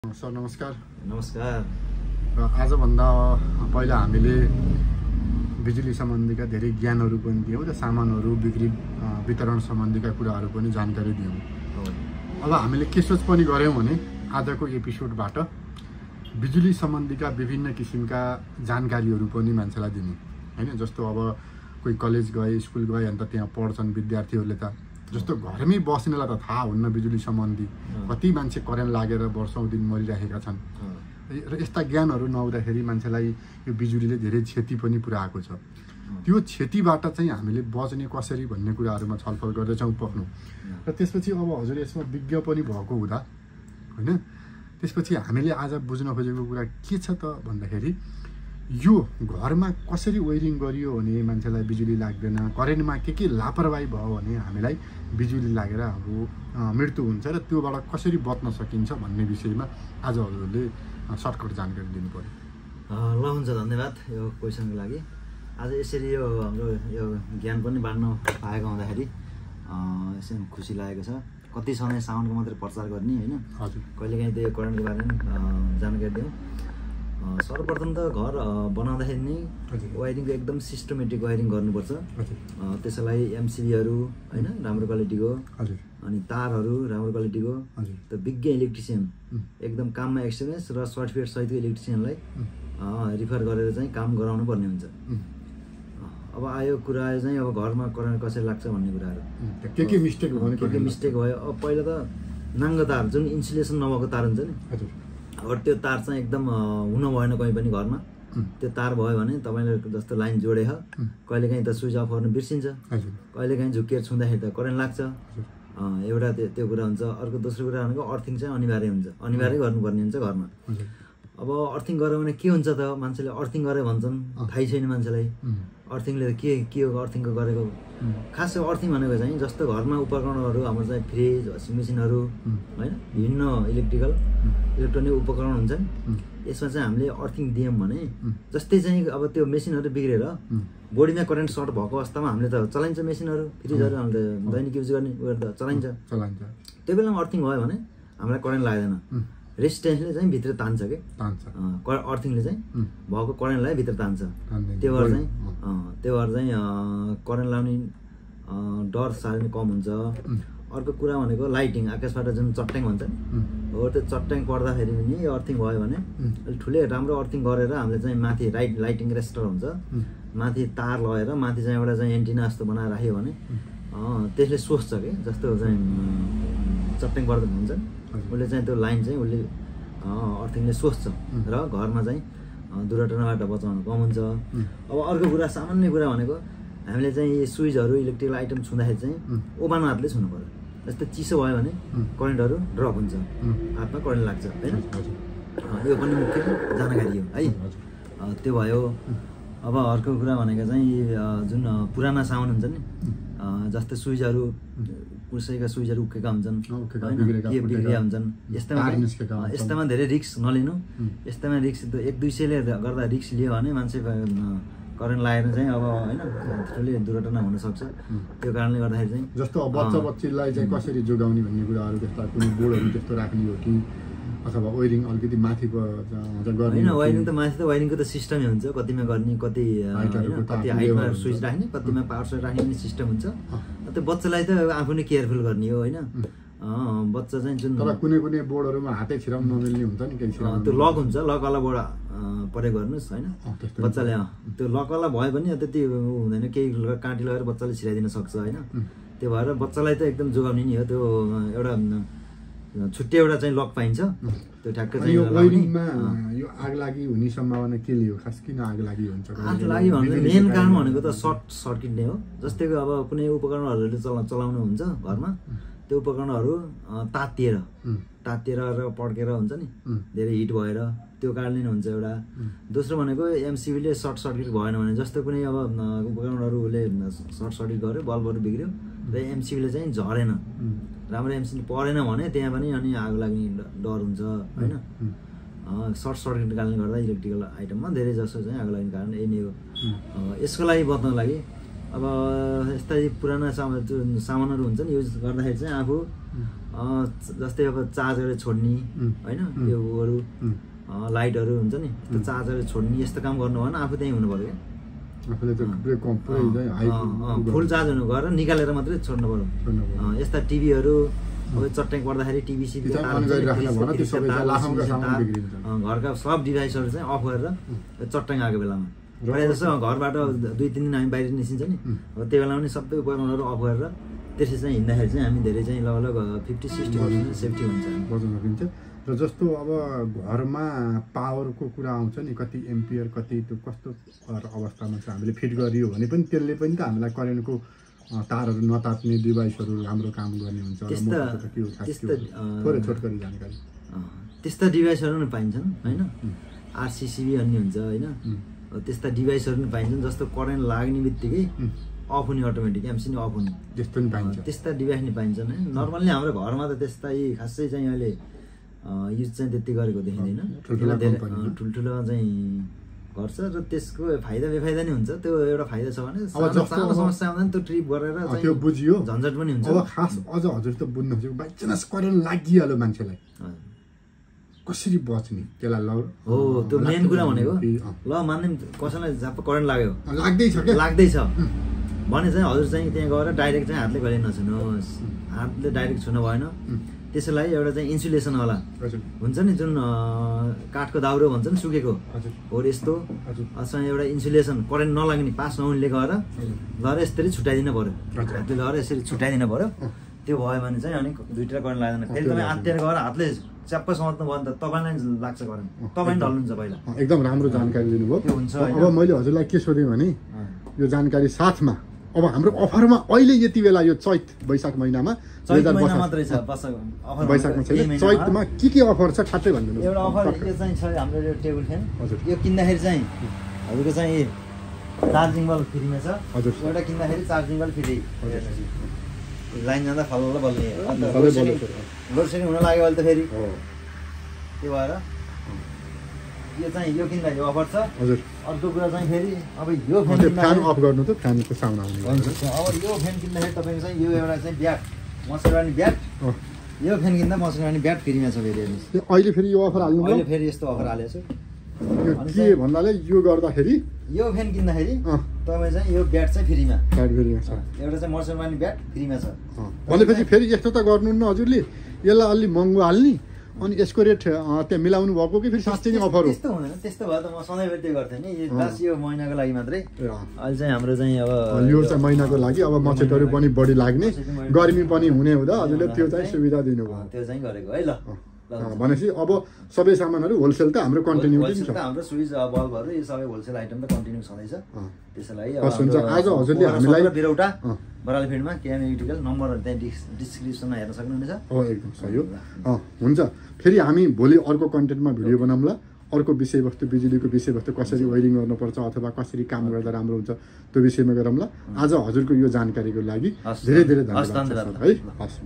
Sir नमस्कार। नमस्कार। आजभन्दा पहिला हामीले बिजुली सम्बन्धीका धेरै ज्ञानहरू पनि दियौँ र सामानहरू बिक्री वितरण सम्बन्धीका कुराहरू पनि जानकारी दियौँ। अब हामीले के सोच पनि गऱ्यौँ भने आजको एपिसोडबाट बिजुली सम्बन्धीका विभिन्न किसिमका जानकारीहरू पनि मान्छेलाई दिने हैन। जस्तो अब कोही कलेज गए स्कुल गए अन्त त्यहाँ पढ्छन् विद्यार्थीहरूले त जस्तो घरमै बस्नेलाई त थाहा हुन्न बिजुली सम्बन्धी कति मान्छे करेन्ट लागेर वर्षौं दिन मरिरहेका छन् र यस्ता ज्ञानहरू नहुँदाखेरि मान्छेलाई यो बिजुलीले धेरै क्षति पनि पुर्याएको छ। त्यो क्षतिबाट चाहिँ हामीले बच्ने कसरी भन्ने कुराहरूमा छलफल गर्दैछौँ पक्नु र त्यसपछि अब हजुर यसमा विज्ञ पनि भएको हुँदा हैन त्यसपछि हामीले आज बुझ्न खोजेको कुरा के छ त भन्दाखेरि यो घरमा कसरी वायरिङ गरियो भने मान्छेलाई बिजुली लाग्दैन, करेन्टमा के लापरवाही भयो भने हामीलाई बिजुली लागेर अब मृत्यु हुन्छ र त्योबाट कसरी बच्न सकिन्छ भन्ने विषयमा आज हजुरले सर्टकट जानकारी दिनु पर्यो। ल हुन्छ, धन्यवाद यो क्वेसनको लागि। आज यसरी यो हाम्रो यो ज्ञान पनि बाँड्न पाएको हुँदाखेरि यसै खुसी लागेको छ। कति समय साउन्डको मात्रै प्रचार गर्ने हैन, हजुर कहिलेकाहीँ त्यो करेन्टको बारेमा जानकारी दिउँ। सर्वप्रथम त घर बनाउँदाखेरि नै वायरिङको एकदम सिस्टमेटिक वायरिङ गर्नुपर्छ। त्यसलाई एमसिबीहरू हैन राम्रो क्वालिटीको, अनि तारहरू राम्रो क्वालिटीको, त विज्ञ इलेक्ट्रिसियन एकदम काममा एक्सपिरियन्स र सर्टिफिकेट सहितको इलेक्ट्रिसियनलाई रिफर गरेर चाहिँ काम गराउनु पर्ने हुन्छ। अब आयो कुरा चाहिँ अब घरमा करेन्ट कसरी लाग्छ भन्ने कुराहरू के मिस्टेक भयो के मिस्टेक भयो। अब पहिला त नाङ्गो तार जुन इन्सुलेसन नभएको तार हुन्छ नि, अब त्यो तार चाहिँ एकदम हुन भएन कहीँ पनि घरमा। त्यो तार भयो भने तपाईँले जस्तो लाइन जोडे कहिलेकाहीँ त स्विच अफ गर्नु बिर्सिन्छ, कहिलेकाहीँ झुकेर छुँदाखेरि त करेन्ट लाग्छ। एउटा त्यो कुरा हुन्छ। अर्को दोस्रो कुरा भनेको अर्थिङ चाहिँ अनिवार्य हुन्छ, अनिवार्य गर्नुपर्ने हुन्छ घरमा। अब अर्थिङ गर्यो भने के हुन्छ त, मान्छेले अर्थिङ गरे भन्छन्, थाहै छैन मान्छेलाई अर्थिङले के हो अर्थिङको गरेको। खास अर्थिङ भनेको चाहिँ जस्तो घरमा उपकरणहरू हाम्रो चाहिँ फ्रिज, वासिङ मेसिनहरू होइन विभिन्न इलेक्ट्रोनिक उपकरण हुन्छन्। यसमा चाहिँ हामीले अर्थिङ दियौँ भने जस्तै चाहिँ अब त्यो मेसिनहरू बिग्रेर बोडीमा करेन्ट सर्ट भएको अवस्थामा हामीले त चलाइन्छ मेसिनहरू, फ्रिजहरू हामीले दैनिक युज गर्ने उयो त चलाइन्छ। त्यो बेलामा अर्थिङ भयो भने हामीलाई करेन्ट लाग्दैन। रेसिस्टेन्सले चाहिँ भित्र तान्छ के, अर्थिङले चाहिँ भएको करेन्टलाई भित्र तान्छ। त्यो भएर चाहिँ करेन्ट लाग्ने डर साह्रै नै कम हुन्छ। अर्को कुरा भनेको लाइटिङ, आकाशबाट जुन चट्याङ भन्छ नि हो, त्यो चट्याङ पर्दाखेरि पनि अर्थिङ भयो भने अलिक ठुलै राम्रो अर्थिङ गरेर हामीले चाहिँ माथि लाइटिङ रेस्टर हुन्छ, माथि तार लगाएर माथि चाहिँ एउटा चाहिँ एन्टिना जस्तो बनाएर राख्यो भने त्यसले सोच्छ कि जस्तो चाहिँ चट्याङ पर्दा हुन्छ उसले चाहिँ त्यो लाइन चाहिँ उसले अर्थिङले सोच्छ र घरमा चाहिँ दुर्घटनाबाट बचाउन कम हुन्छ। अब अर्को कुरा सामान्य कुरा भनेको हामीले चाहिँ स्विचहरू इलेक्ट्रिकल आइटम छुँदाखेरि चाहिँ ओभानो हातले छुनु पर्यो। जस्तो चिसो भयो भने करेन्टहरू ड्रप हुन्छ, हातमा करेन्ट लाग्छ होइन। यो पनि मुख्य जानकारी हो है। त्यो भयो। अब अर्को कुरा भनेको चाहिँ जुन पुराना सामान हुन्छ नि, जस्तै स्विचहरू कसैका स्विचहरू उक्केका हुन्छन्, बिग्रेका हुन्छन्, यस्तामा धेरै रिस्क नलिनु। यस्तामा रिस्क 1-200ले गर्दा रिस्क लियो भने मान्छे करेन्ट लागेर चाहिँ अब होइन ठुलै दुर्घटना हुनसक्छ। त्यो कारणले गर्दाखेरि चाहिँ जस्तो बच्चालाई चाहिँ कसरी जोगाउने भन्ने कुराहरू त्यस्ता कुनै बोर्डहरू त्यस्तो राख्ने हो कि अथवा वायरिङ अलिकति माथि गर्ने होइन। वायरिङ त माथि त वायरिङको त सिस्टमै हुन्छ, कतिमा गर्ने कति हाइटमा स्विच राख्ने कतिमा पावर स्विच राख्ने पनि सिस्टम हुन्छ। त्यो बच्चालाई त आफू नै केयरफुल गर्ने हो होइन। बच्चा चाहिँ जुन कुनै बोर्डहरूमा हातै छिराउनु नमिल्ने हुन्छ नि, त्यो लक हुन्छ, लकवाला बोर्ड प्रयोग गर्नुहोस् होइन। बच्चाले त्यो लकवाला भयो भने त्यति हुँदैन, केही काँटी लगाएर बच्चाले छिराइदिन सक्छ होइन। त्यो भएर बच्चालाई त एकदम जोगाउने नि हो। त्यो एउटा छुट्टै एउटा चाहिँ लक पाइन्छ, त्यो ठ्याक्कै चाहिँ वायरिङमा यो आग लागि हुने सम्भावना के लियो, खास किन आग लागि हुन्छ? आग लागि भन्दा मेन कारण भनेको त सर्ट सर्किट नै हो। जस्तै अब कुनै उपकरणहरूले चलाउनु हुन्छ घरमा, त्यो उपकरणहरू तातिएर र पड्केर हुन्छ नि, धेरै हिट भएर त्यो कारणले नै हुन्छ एउटा। दोस्रो भनेको एमसिबीले सर्ट सर्किट भएन भने, जस्तो कुनै अब उपकरणहरूले सर्ट सर्किट गर्यो, बल्बहरू बिग्रियो र एमसिबीले चाहिँ झरेन, राम्रो एमसिबी परेन भने त्यहाँ पनि अनि आगो लाग्ने डर हुन्छ होइन। सर्ट सर्किटको कारणले गर्दा इलेक्ट्रिकल आइटममा धेरै जसो चाहिँ आगो लाग्ने कारण यही नै हो। यसको लागि बच्नको लागि अब यस्तै पुराना सामानहरू हुन्छ नि युज गर्दाखेरि चाहिँ आफू जस्तै अब चार्जरले छोड्ने होइन योहरू लाइटहरू हुन्छ नि त्यो चार्जरले छोड्ने यस्तो काम गर्नु भएन आफू त्यहीँ हुनु पऱ्यो क्या फुल चार्ज हुनु गएर निकालेर मात्रै छोड्नु पऱ्यो यस्ता टिभीहरू अब चट्ट्याङ पर्दाखेरि टिभी सिभी घरका सब डिभाइसहरू चाहिँ अफ गरेर चट्ट्याङ आएको बेलामा प्रायः जस्तो घरबाट 2-3 दिन हामी बाहिर निस्किन्छ नि अब त्यो बेलामा पनि सबै उपकरणहरू अफ गरेर त्यसरी चाहिँ हिँड्दाखेरि चाहिँ हामी धेरै चाहिँ लगभग 50-60% सेफ्टी हुन्छ बचाउन सकिन्छ र जस्तो अब घरमा पावरको कुरा आउँछ नि कति एम्पियर कति त्यो कस्तो अवस्थामा चाहिँ हामीले फिट गरियो भने पनि त्यसले पनि त हामीलाई करेन्टको तारहरू नतात्ने डिभाइसहरू राम्रो काम गर्ने हुन्छ थोरै छोटकरी जानकारी त्यस्ता डिभाइसहरू पनि पाइन्छन् होइन आरसिसिबी अन्य हुन्छ होइन त्यस्ता डिभाइसहरू पनि पाइन्छन् जस्तो करेन्ट लाग्ने बित्तिकै अफ हुने अटोमेटिक एमसिन अफ हुने त्यस्तो पनि पाइन्छ त्यस्ता डिभाइस नि पाइन्छन् होइन नर्मल्ली हाम्रो घरमा त त्यस्ता खासै चाहिँ अहिले युज चाहिँ त्यति गरेको देखिँदैन ठुल्ठुलो चाहिँ गर्छ र त्यसको फाइदा बेफाइदा नि हुन्छ त्यो एउटा फाइदा छ भने सानो समस्या आउँदा नि त्यो ट्रिप गरेर त्यो बुझियो झन्झट पनि हुन्छ अब खास अझ हजुर त बुझ्नु खोजेको बाइ चान्स करेन्ट लागिहाल्यो मान्छेलाई कसरी बच्ने त्यसलाई हो त्यो मेन कुरा भनेको ल मान्ने कसैलाई झ्याप्प करेन्ट लाग्यो लाग्दैछ भने चाहिँ हजुर चाहिँ त्यहाँ गएर डाइरेक्ट चाहिँ हातले कहिले नछुनुहोस् हातले डाइरेक्ट छुन भएन त्यसैलाई एउटा चाहिँ इन्सुलेसनवाला हुन्छ नि जुन काठको दाउरो भन्छ नि सुकेको हो यस्तो अथवा एउटा इन्सुलेसन करेन्ट नलाग्ने पास नहुनेले गएर यसरी छुट्याइदिनु पऱ्यो हातले गएर यसरी छुट्याइदिनु पऱ्यो त्यो भयो भने चाहिँ अनि दुईवटा करेन्ट लाग्दैन फेरि तपाईँ आत्तिएर गएर हातले च्याप्प समात्नु भयो भने त तपाईँलाई लाग्छ करेन्ट तपाईँ ढल्नुहुन्छ पहिला एकदम राम्रो जानकारी दिनुभयो त्यो हुन्छ अब मैले हजुरलाई के सोधेँ भने यो जानकारी साथमा अब हाम्रो अफरमा अहिले यति बेला यो चैत वैशाख महिनामा मात्रै छ वैशाखमा छैन चैतमा के अफर छ ठ्याक्कै भनिदिनु एउटा अफर यो चाहिँ छ हाम्रो यो टेबल फ्यान यो किन्दाखेरि चाहिँ हजुरको चाहिँ चार्जिङ बल्ब फ्रीमा छ हजुर एउटा किन्दाखेरि चार्जिङ बल्ब फ्री लाइन जाँदा फल्ल बल्ने लोड सेडिङ हुन लाग्यो अहिले त फेरि त्यो भएर यो चाहिँ यो किन्दा यो अफर छ हजुर अर्को कुरा चाहिँ फेरि अब यो फ्यान अफ गर्नु त फ्यानको साउन्ड आउने हुन्छ अब यो फ्यान किन्दाखेरि तपाईँको चाहिँ यो एउटा चाहिँ ब्याट मसुरानी ब्याट यो फ्यान किन्दा मसुरानी ब्याट फ्रीमा छ फेरि अहिले फेरि यो अफर हाल्नु अहिले फेरि यस्तो अफर हालेको छु यो के भन्नाले यो गर्दाखेरि यो फ्यान किन्दाखेरि तपाईँ चाहिँ यो ब्याट चाहिँ फ्रीमा छ एउटा चाहिँ मसुरानी ब्याट फ्रीमा छ भनेपछि फेरि यस्तो त गर्नुहुन्न हजुरले यसलाई अलि महँगो हाल्ने अनि यसको रेट त्यहाँ मिलाउनु भएको कि फेरि साँच्चै नै अफर हो त्यस्तो हुँदैन त्यस्तो भए त म सधैँभरि त्यो गर्थेँ नि लास्ट यो महिनाको लागि मात्रै अहिले चाहिँ हाम्रो चाहिँ अब यो चाहिँ महिनाको लागि अब मचेटहरू पनि बढी लाग्ने गर्मी पनि हुने हुँदा हजुरले त्यो चाहिँ सुविधा दिनुभयो त्यो चाहिँ गरेको है ल भनेपछि अब सबै सामानहरू होलसेल त हाम्रो कन्टिन्यू छ हाम्रो स्विच बल्बहरू यो सबै होलसेल आइटम त कन्टिन्यू छँदैछ त्यसैलाई हुन्छ आज हजुरले हामीलाई बिरौटा बराल फिल्डमा केएम इलेक्ट्रिकल नम्बरहरू त्यहाँ डिस्क्रिप्सनमा हेर्न सक्नुहुनेछ एकदम सही हो हुन्छ फेरि हामी भोलि अर्को कन्टेन्टमा भिडियो बनाउँला अर्को विषयवस्तु बिजुलीको विषयवस्तु कसरी वायरिङ गर्नुपर्छ अथवा कसरी काम गर्दा राम्रो हुन्छ त्यो विषयमा गरौँला आज हजुरको यो जानकारीको लागि धेरै धेरै धन्यवाद है हस्